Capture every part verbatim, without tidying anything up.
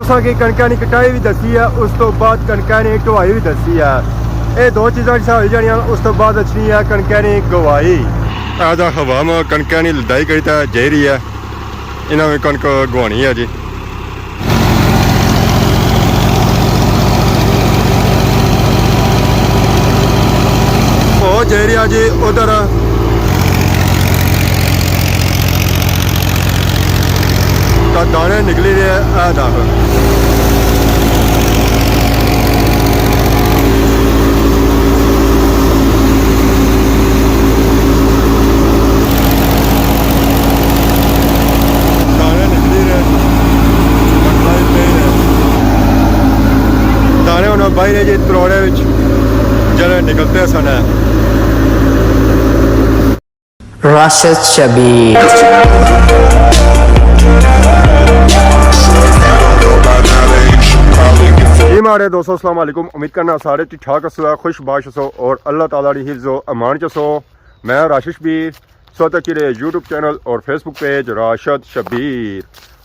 تساں کی کنکاں نی کٹائی وی دسی ہے، اس تو بعد کنکاں نی ڈوائی وی دسی ہے۔ اے دو چیزاں جساں ہوئی جانیاں، اس تو بعد اچھنی ہے کنکاں نی گوائی۔ اے دا عوام کنکاں نی لدائی کری تے جائی رہی ہے، انہاں وی کنک گوانی ہے جی۔ او جائی رہی ہے جی ادھر۔ تا دانے نکلی رہے ہیں، اے دیکھ۔ دانے نکلی رہے، مطلب پہ رہے۔ دانے ہن بائی رہے جی تروڑے وچ جڑے نکلتے سن۔ راشد شبیر۔ جی ماڑے دوستو، السلام علیکم۔ امید کرنا سارے ٹھیک ٹھاک ہسو، خوش باش ہسو اور اللہ تعالیٰ دی حفظ و امان چ ہسو۔ میں راشد شبیر، سو تک میرے یوٹیوب چینل اور فیس بک پیج راشد شبیر۔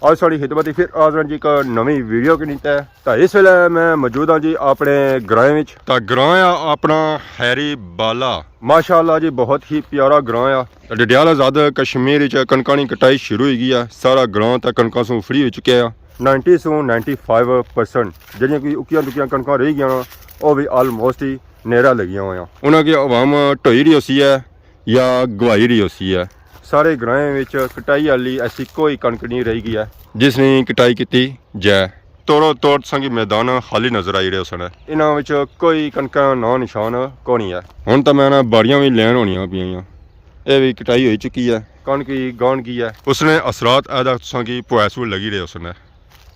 آج ساڑی خدمت پھر حاضر ہاں جی ایک نویں ویڈیو کے نیتے۔ تا اس ویلے میں موجود ہاں جی اپنے گرائیں وچ۔ تا گراں آ اپنا ہیری بالا۔ ماشاءاللہ جی، بہت ہی پیارا گراں آ۔ تے ڈڈیال آزاد کشمیر وچ کنکاں نی کٹائی شروع ہوئی گئی ہے۔ سارا گراں تے کنکاں سوں فری ہو چکیا ہے۔ نائنٹی سوں نائنٹی فائیو پرسنٹ جڑیاں کوئی اکیاں دکیاں کنکاں رہی گیاں نا، او وی آلموسٹ ہی نیرا لگیاں ہویاں۔ انہاں کی عوام ٹوئی رہی ہوسی ہے یا گوائی رہی ہوسی ہے۔ سارے گرائیں وچ کٹائی آلی ایسی کوئی کنک نہیں رہی گئی ہے جس نے کٹائی کیتی جائے۔ توڑو توڑ تساں کی میدان خالی نظر آئی رہے ہوسن۔ انہاں وچ کوئی کنکاں ناں نشان کونی ہے۔ ہن تاں میں نا باڑیاں وی لین ہونیاں پیاں۔ اے وی کٹائی ہوئی چکی ہے۔ کنک وی گان گئی ہے۔ اس نے اثرات اے دا تساں کی پویس وی لگی رہے ہوسن۔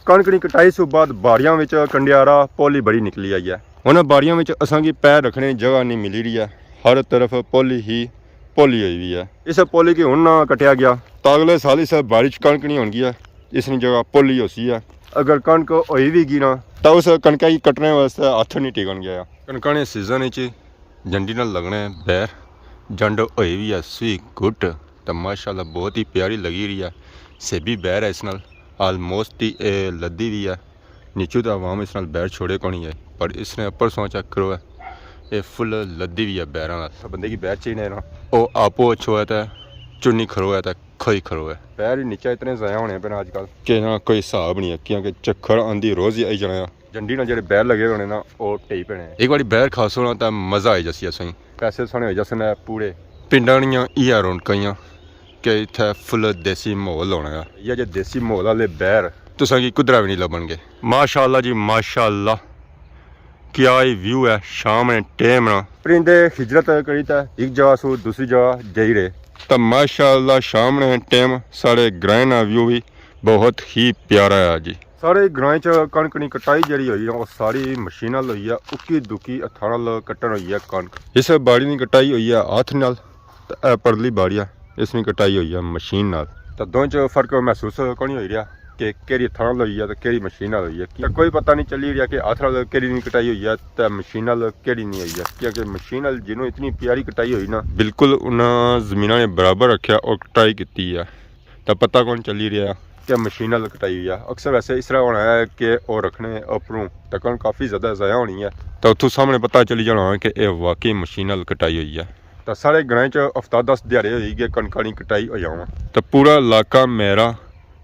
کنک نی کٹائی سوں بعد باڑیاں وچ کنڈیارا پولی بڑی نکلی آئی ہے۔ انہاں باڑیاں وچ اساں کی پیر رکھنے جگہ نہیں ملی رہی ہے۔ ہر طرف پولی ہی پولی ہوئی ہوئی ہے۔ اس پولی کی ہن نہ کٹیا گیا۔ تا اگلے سال اس باڑی چ کنک نہیں ہونگی ہے۔ اس نی جگہ پولی ہوسی ہے۔ اگر کنک ہوئی وی گی نا، تا اس کنکا کی کٹنے واسطے ہتھ نہیں ٹکن گیا۔ کنکاں نے سیزن وچ جنڈی نال لگنے بیر، جنڈ ہوئی وی ہے سوئی گٹ، تے ماشاءاللہ بہت ہی پیاری لگی رہی ہے۔ سیبی بیر ہے اس نال، آلموسٹ ہی اے لدی وی ہے۔ نیچو تے عوام اس نال بیر چھوڑے کونی ہے، پر اس نے اپر سوں چیک کرو ہے، اے فل لدی وی ہے بیراں نال۔ بندے کی بیر چاہیے نا، او آپو اچھو ہے تے چنی کھرو ہے تے کھوئی کھرو ہے۔ بیر ہی نیچا اتنے ضائع ہونے پے نا اج کل کہ نا کوئی حساب نہیں ہے، کیونکہ چکھڑ آندی روز ہی آئی جانا ہے۔ جنڈی نال جڑے بیر لگے ہونے نا، او ٹہی پینے۔ ایک واری بیر کھاسو نا تاں مزہ آئی جاسی اساں کی۔ پیسے سانے ہوئی جاسن پورے۔ پنڈاں نیاں ایہہ رونقاں ہیاں کہ اتھے فل دیسی ماحول ہونا ہے۔ ایہہ جے دیسی ماحول آلے بیر تساں کی کدرا وی نہیں لبن گے۔ ماشاءاللہ جی ماشاءاللہ، کیا ہی ویو ہے شام نے ٹائم نا۔ پرندے ہجرت کری تے ایک جگہ سو دوسری جگہ جائی رہے۔ تاں ماشاءاللہ شام نے ٹائم ساڑے گرائیں نا ویو وی بہت ہی پیارا ہے جی۔ سارے گرائیں چ کنک نی کٹائی جیڑی ہوئی ہے، او ساری مشین نال ہوئی ہے، اکی دکی ہتھاں نال کٹن ہوئی ہے کنک۔ اس باڑی نی کٹائی ہوئی ہے ہتھ نال، تے اے پرلی باڑی ہے، اس نی کٹائی ہوئی ہے مشین نال۔ تے دوئیں چ فرق محسوس کونی ہوئی رہیا کہ کیڑی ہتھاں نال ہوئی ہے تے کیڑی مشین نال ہوئی ہے۔ تے کوئی پتہ نہیں چلی رہیا کہ ہتھ نال کیڑی نی کٹائی ہوئی ہے تے مشین نال کیڑی نی ہوئی ہے، کیونکہ مشین نال جنوں اتنی پیاری کٹائی ہوئی نا، بالکل انہاں زمیناں نے برابر رکھیا اور کٹائی کیتی ہے۔ تے پتہ کون چلی رہیا کہ مشین نال کٹائی ہوئی ہے۔ اکثر ویسے اس طرح ہونا ہے کہ او رکھنے اپروں، تے کنک کافی زیادہ ضائع ہونی ہے، تے اتھوں سامنے پتہ چلی جانا ہے کہ اے واقعی مشین نال کٹائی ہوئی ہے۔ تے ساڑے گرائیں چ ہفتہ دس دیہاڑے ہوئی گئے کنکاں نی کٹائی ہوئی آواں۔ تے پورا علاقہ میرا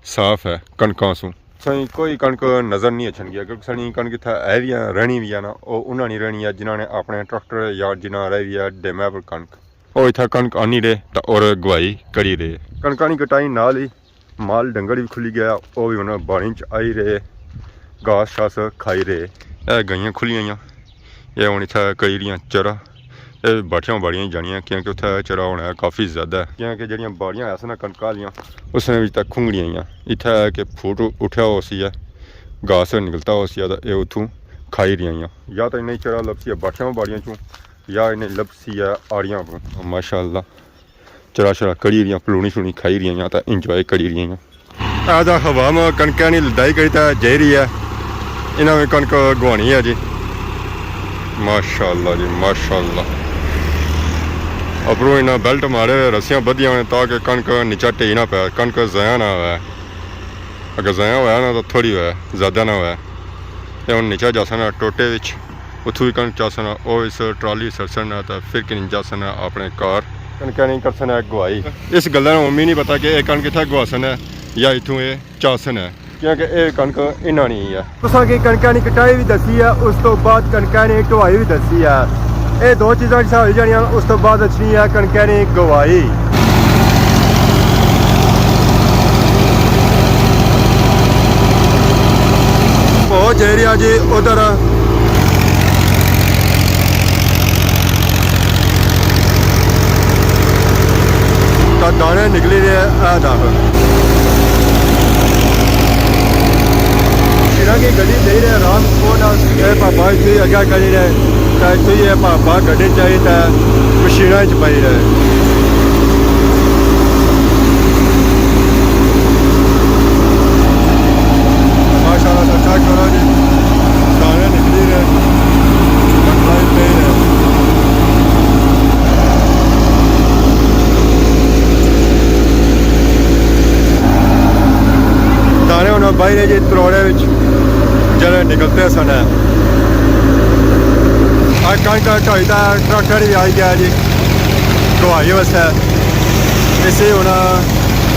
صاف ہے کنکاں سوں۔ سائیں کوئی کنک نظر نہیں اچھن گیا، کیونکہ ساڑی کنک اتھا ہے وی ہے، رہنی وی ہے نا، او انہاں نی رہنی ہے جنہاں نے اپنے ٹریکٹر یا جنہاں رہی وی ہے ڈیمیبل کنک۔ او اتھا کنک آنی رہے تاں اور گواہی کری رہے۔ کنکاں نی کٹائی نال ہی مال ڈنگر وی کھلی گیا، او وی ہن باڑیں چ آئی رہے، گھاس شاس کھائی رہے۔ اے گائیاں کھلیاں ہویاں، اے ہن اتھا کری رہیاں چرا۔ اے باٹیاں باڑیاں جانیاں، کیونکہ اتھا چرا ہونا ہے کافی زیادہ ہے، کیونکہ جڑیاں باڑیاں ہے سن کنکاں آلیاں، اس نے وچ تک کھنگڑیاں ہویاں۔ اتھا ہے کہ پھوٹ اٹھیا ہو سی ہے، گھاس نکلتا ہو سی ہے، تاں اے اتھوں کھائی رہیاں ہویاں۔ یا تاں انہیں چرا لبسی ہے باٹیاں باڑیاں چوں، یا انہیں لبسی ہے آڑیاں اپروں۔ ماشاءاللہ چرا شرا کری رہیاں، پلونی شلونی کھائی رہیاں، تاں انجوائے کری رہیاں۔ اے دا عوام کنکاں نی لدائی کری تے جائی رہی ہے، انہاں وی کنک گوانی ہے جی۔ ماشاءاللہ جی ماشاءاللہ۔ اپروں انہاں بیلٹ مارے ہوئے، رسیاں بدھیاں ہوئے تاکہ کنک نیچا ٹہی نہ پے، کنک ضائع نہ ہوئے۔ اگر ضائع ہویا نا تو تھوڑی ہویا، زیادہ نہ ہویا۔ اے ہن نیچا جاسن نا ٹوٹے وچ، اتھوں وی کنک چاسن نا، او اس ٹرالی سٹسن نا تے پھر کنی جاسن نا اپنے گھر۔ کنکاں نی کرسن نا گواہی۔ اس گلا نا ہن وی نی پتا کہ اے کنک اتھا گواسن نا یا اتھوں اے چاسن نا، کیونکہ اے کنک انہاں نی ہے۔ تساں کی کنکاں نی کٹائی وی دسی ہے، اس تو بعد کنکاں نی ڈھوائی وی دسی ہے۔ اے دو چیزاں جسا ہوئی جانیاں، اس تو بعد اچھنی ہے کنکاں نی گواہی۔ بہت جائی رہیا جی ادھر۔ تا دانے نکلی رہے اے داخل۔ شیراں کی گڈی جائی رہے آرام سکون نال۔ اے پاپا اتھے اگے کری رہے، تے اتھے اے پاپا گڈی چائی تے مشیناں چ پائی رہے۔ ماشاءاللہ، سر چیک کرو جی، دانے نکلی رہے، بٹلا ہی پئی رہے۔ دانے ہن بائی رہے جی تروڑے وچ جڑے نکلتے سن۔ اے کنک ڈھائی تے ٹریکٹر وی آئی گیا جی، ڈھوائی واسطے۔ اسی ہن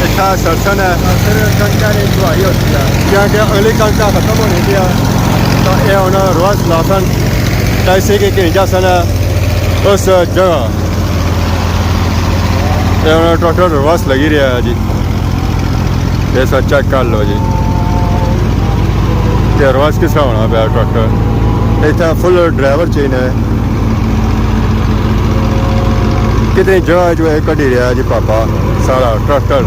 اتھا سرسن ہے۔ پھر کنکاں نی ڈھوائی ہوتی ہے۔ کیونکہ اگلی کنکاں ختم ہونی پیا، تو اے ہن رواس لاسن، تو اسی کی گھنی جاسن اس جگہ۔ اے ہن ٹریکٹر رواس لگی رہیا ہے جی۔ اے سا چیک کر لو جی کہ رواس کس طرح ہونا پیا ٹریکٹر۔ اتھا فل ڈرائیور چاہینا ہے۔ کتنی جگہ جو ہے کڈی رہیا جی پاپا، سارا ٹریکٹر۔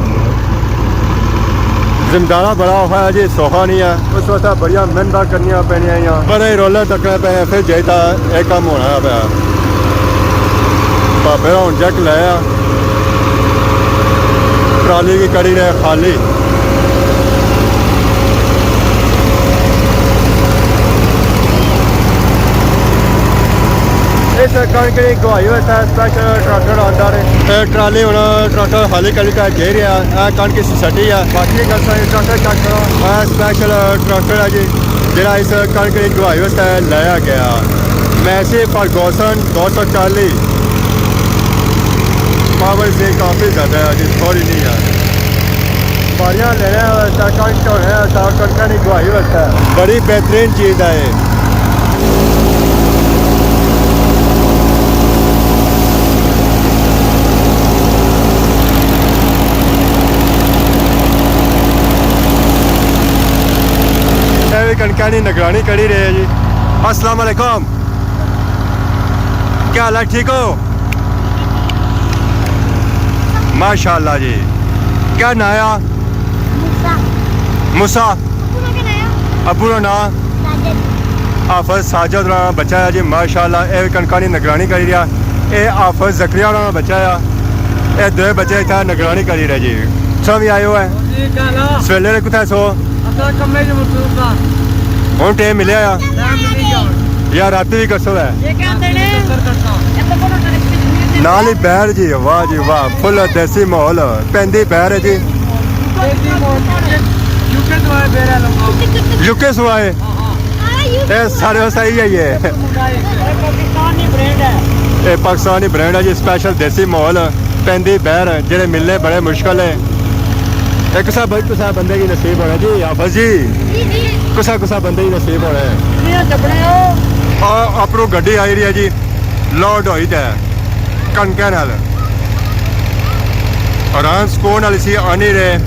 زمیندارہ بڑا اوکھا ہے جی، سوکھا نہیں ہے۔ اس واسطے بڑیاں محنتاں کرنیاں پینیاں یا بڑے رولے تکنے پے، پھر جائی تا اے کم ہونا پیا۔ پاپے دا ہن جیک لایا، ٹرالی کی کری رہے خالی۔ اس کنک نی ڈھوائی واسطے اسپیشل ٹریکٹر آندا رہے۔ اے ٹرالی ہن ٹریکٹر خالی کری تے جائی رہیا۔ اے کنک اس سٹی ہے۔ باقی گل ساری ٹریکٹر چیک کرو۔ اے اسپیشل ٹریکٹر ہے جی، جڑا اس کنک نی ڈھوائی واسطے لایا گیا۔ میسی فرگوسن دو سو چالی۔ پاور اس کی کافی زیادہ ہے جی، تھوڑی نہیں ہے۔ باریاں لینے واسطے، کنک ڈھونے واسطے، کنکاں نی ڈھوائی واسطے بڑی بہترین چیز ہے۔ اے وی کنکاں نی نگرانی کری رہے جی۔ السلام علیکم، کیا حال ہے؟ ٹھیک ہو؟ ماشاءاللہ جی۔ کیا ناں آ؟ موسیٰ۔ موسیٰ۔ ابو نا کیا ناں آ؟ ابو نا ناں؟ ساجد۔ حافظ ساجد نا بچہ ہے جی، ماشاءاللہ۔ اے کنکاں نی نگرانی کری رہیا۔ اے حافظ زکریا نا بچہ ہے۔ اے دوئے بچے اتھا نگرانی کری رہے جی۔ تساں وی آئے ہو ہے؟ جی، کیا حال آ؟ سویلے نے کتھے سو؟ اساں کمے جو مصروف ہاں۔ ہن ٹائم ملیا آ؟ ٹائم ملی گیا ہن۔ یا راتی وی کسو ہے؟ یہ کیا دینے؟ نال ہی بہر جی، واہ جی واہ، فل دیسی ماحول، پیندی بہر ہے جی۔ یو کے سوائے بہر ہے لوگوں۔ یو کے سوائے؟ ہاں، ہاں۔ اے سارے صحیح ہے یہ۔ اے پاکستانی برانڈ ہے۔ اے پاکستانی برانڈ ہے جی، اسپیشل دیسی ماحول۔ پیندی بہر جڑے ملنے بڑے مشکل ہے۔ اے کسا بھائی، کسا بندے کی نصیب ہونا جی، حافظ جی؟ جی، جی۔ کسا، کسا بندے کی نصیب ہونا ہے؟ یہ چپنے ہو۔ آ، اپروں گڈی آئی رہی ہے جی، لوڈ ہوئی تے کنکاں نال۔ آرام سکون نال اسی آنی رہے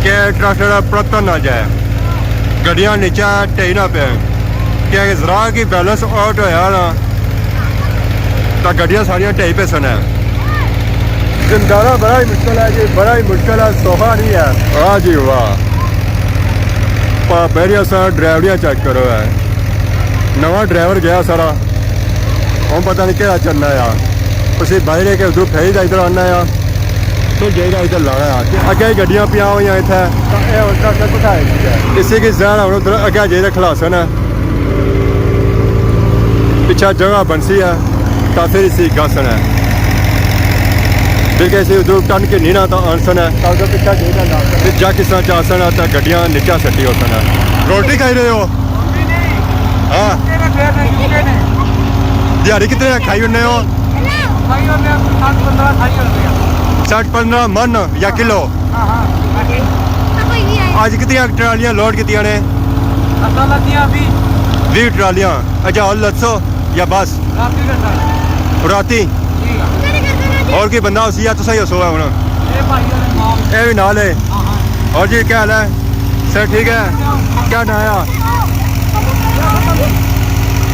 کہ ٹریکٹر پرتن نہ جائے، گڈیاں نیچے ٹہی نہ پے، کہ ذرا کی بیلنس آؤٹ ہویا نا، تاں گڈیاں ساریاں ڈھئی پیسن ہے۔ زمیندارہ بڑا ہی مشکل ہے جی، بڑا ہی مشکل ہے، سوکھا نہیں ہے۔ واہ جی واہ، پا بیریاں سا ڈرائیوریاں چیک کرو ہے، نواں ڈرائیور گیا سارا، ہن پتہ نہیں کہڑا چڑھنا ہے۔ اسی بائی نے کہ ادھر پھیری دا ادھر آنا ہے، تو جائی دا ادھر لانا ہے۔ اگے ہی گڈیاں پیاں ہوئیاں اتھے، تاں اے ہن ٹریکٹر کتھا ہے؟ اسی کی زہر ہن ادھر اگے جائی تے کھلاسن ہے۔ پچھا جگہ بنسی ہے، تاں پھر اسی گھسن ہے۔ ٹھیک ہے، اسی ادھر ٹن کے نینا تا آنسن ہے۔ تے جا کس طرح چا آسن ہے تے گڈیاں نیچا سٹی ہوسن ہے۔ روٹی کھائی رہے ہو؟ ہاں۔ دیہاڑی کتنے کھائی ہونے ہو؟ سٹھ پندرہ من یا کلو؟ اج کتنیاں ٹرالیاں لوڈ کیتیاں نے؟ بیہہ ٹرالیاں۔ اچھا، ہن لتسو یا بس؟ راتی؟ اور کوئی بندہ ہوسی یا تساں ہی ہوسو ہے ہن؟ اے بھی نال ہے۔ اور جی، کیا حال ہے؟ سر ٹھیک ہے؟ کیا نام ہے؟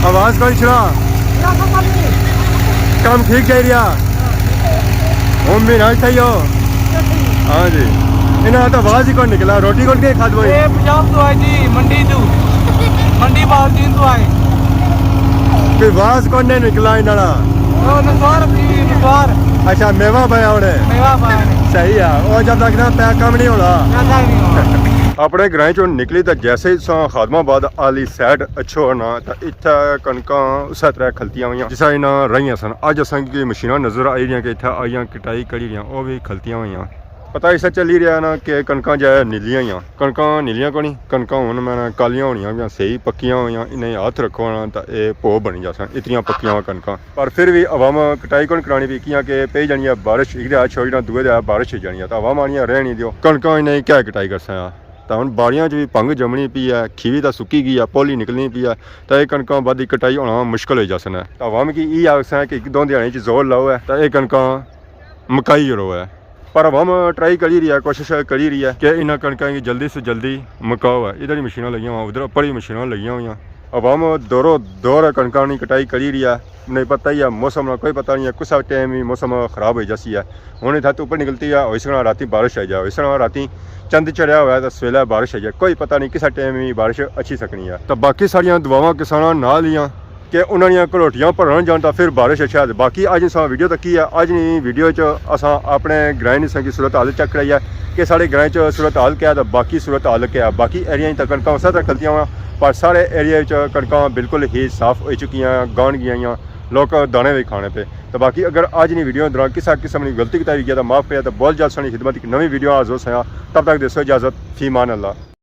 آواز کوئی سنا؟ کم ٹھیک جائی رہیا؟ ہن بھی نال صحیح ہو؟ ہاں جی۔ انہاں تو آواز ہی کوئی نکلا، روٹی کون کے کھاد بھائی؟ اے پنجاب تو آئے جی، منڈی تو، منڈی بہاؤالدین تو آئے۔ کوئی آواز کون نے نکلا انہاں نا؟ او نسوار سی، نسوار۔ اچھا، میوہ پایا انہیں؟ میوہ پایا نے۔ صحیح ہے، او جب تک نہ پیا کم نہیں ہونا۔ ایسا ہی نہیں ہونا۔ اپنے گرائیں چوں نکلی تے جیسے ہی تساں خادم آباد آلی سائیڈ اچھو نا، تے اتھے کنکاں اسے طرح کھلتیاں ہوئیاں جس طرح انہاں رہیاں سن۔ اج اساں کی مشیناں نظر آئی رہیاں کہ اتھے آئیاں کٹائی کری رہیاں، او وی کھلتیاں ہوئیاں۔ پتہ اسے چلی رہیا نا کہ کنکاں جو ہے نیلیاں ہوئیاں، کنکاں نیلیاں کونی، کنکاں ہن میں کالیاں ہونیاں ہوئیاں، صحیح پکیاں ہوئیاں، انہیں ہاتھ رکھو نا تے اے پو بنی جاسن، اتنیاں پکیاں ہوئیاں کنکاں۔ پر پھر وی عوام کٹائی کون کرانی پئی، کیاں کہ پئی جانی ہے بارش، ایک دے چھوڑی نا دوے دے بارش ہی جانی ہے، تے عوام آنی ہے رہنی دیو، کنکاں انہیں کیا کٹائی کرساں؟ تے ہن باڑیاں چ وی بھنگ جمنی پئی ہے، کھیوی تاں سکی گئی ہے، پولی نکلنی پئی ہے، تے اے کنکاں بعد دی کٹائی ہونا مشکل ہوئی جاسن ہے۔ تے عوام کی ای آکھساں کہ ایک دو دیہاڑیں چ زور لاؤ ہے، تے اے کنکاں مکائی جلو ہے۔ پر عوام ٹرائی کری رہی ہے، کوشش کری رہی ہے کہ انہاں کنکاں کی جلدی سے جلدی مکاؤ ہے۔ ادھر ہی مشیناں لگیاں ہوئیاں، ادھر اوپر ہی مشیناں لگیاں ہوئیاں۔ عوام دورو دور کنکاں نی کٹائی کری رہی ہے۔ نہیں پتہ ہی ہے، موسم نا کوئی پتہ نہیں ہے، کسا ٹائم بھی موسم خراب ہوئی جاسی ہے۔ ہن اتھا دھوپ نکلتی ہے، ہوئی سکنا راتی بارش آئی جائے، ہوئی سکنا راتی چند چڑھیا ہوا ہے تے سویلے بارش آئی جائے، کوئی پتہ نہیں کسا ٹائم بھی بارش اچھی سکنی ہے۔ تے باقی ساریاں دعاواں کساناں نال ہی آں کہ انہاں نیاں گھلوٹیاں بھرن جان تاں پھر بارش اچھے۔ تے باقی اج اساں ویڈیو تکی ہے، اج نی ویڈیو چ اساں اپنے گرائیں نی سنگی صورت حال چیک کرائی ہے کہ ساڑے گرائیں چ صورت حال کیا ہے تے باقی صورت حال کیا ہے۔ باقی ایریاں تک کنکاں اسے طرح کھلتیاں ہوئیاں، پر ساڑے ایریا وچ کنکاں بالکل ہی صاف ہوئی چکیاں، گان گیاں، لوک دانے وی کھانے پے۔ تے باقی اگر اج نی ویڈیو دوران کسا قسم نی غلطی کیتا وی گیا تاں معاف کریا، تے بہت جلد ساڑی خدمت ایک نویں ویڈیو حاضر ہوساں۔ تب تک دیسو اجازت، فی امان اللہ۔